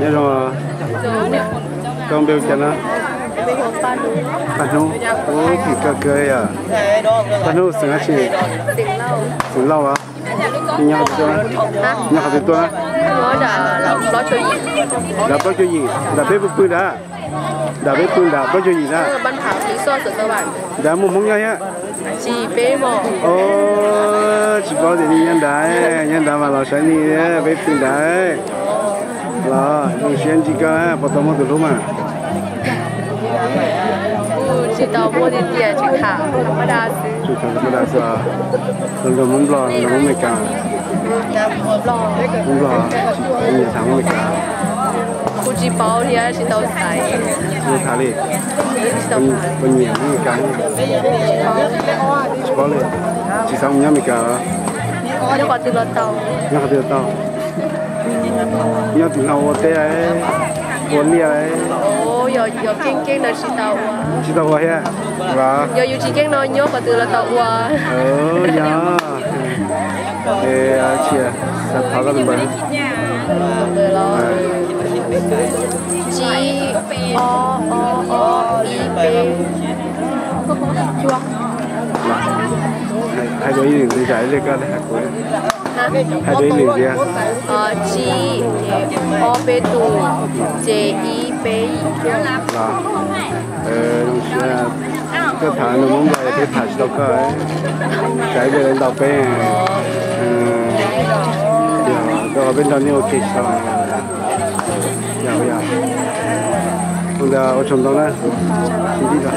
Nyob zoo, koj npe hu cas no? Paj Hnub. Ub, phim koj kawg yom. Paj Hnub xeem dab tsi? Xeem Lauj os. Nyob qhov twg tuaj? Nyob qhov twg tuaj na? Nram plaub caug yim. Nram peb pw pw nrad. Nram peb pw nram plaub caug yim na. Nrad muaj Hmoob nyob thiab? Os, tsis paub tias nej nyob nrad, nyob nrad mas los saib nej, peb pw nrad. Los zoo siab ntsib koj, puas tau muaj tus hlub mas? Tsis tau muaj tiag tiag, tsis tham, tham Hmoob Dawb xwb. Los nrog Hmoob Nplog, nrog Hmoob Meskas? Hmoob Nplog, nyiam tham Hmoob Meskas? Kuv tsis paub thiab, tsis tau xaiv. Tsis tau tham li. Puas nyiam Hmoob Meskas? Tsis paub li. Tsis xav mus nyob Meskas los? Nyob qhov twg los tau. Nyob tim no ua teb, ua liaj. Tsis tau ua thiab los? Yog yus tsis keeb no nyob qhov twg los tau ua. Yog, tsis xav thov koj tus npawb. Tsib ob ob ob ib peb cuaj. Hais dua ib lwm ntxiv, hais dua ib lwm ntxiv. Tsib ob peb tus, ces ib peb yim cuaj. Los, koj tham nws Hmoob Nplog peb tham tsis tau koj, tsam ib pliag lawv ntaus peb. Yog koj qhov peb nrog nej ua ke tsis tau. Yog, yog. Ua ntawd ua tsaug ntau na. Sib ntsib dua.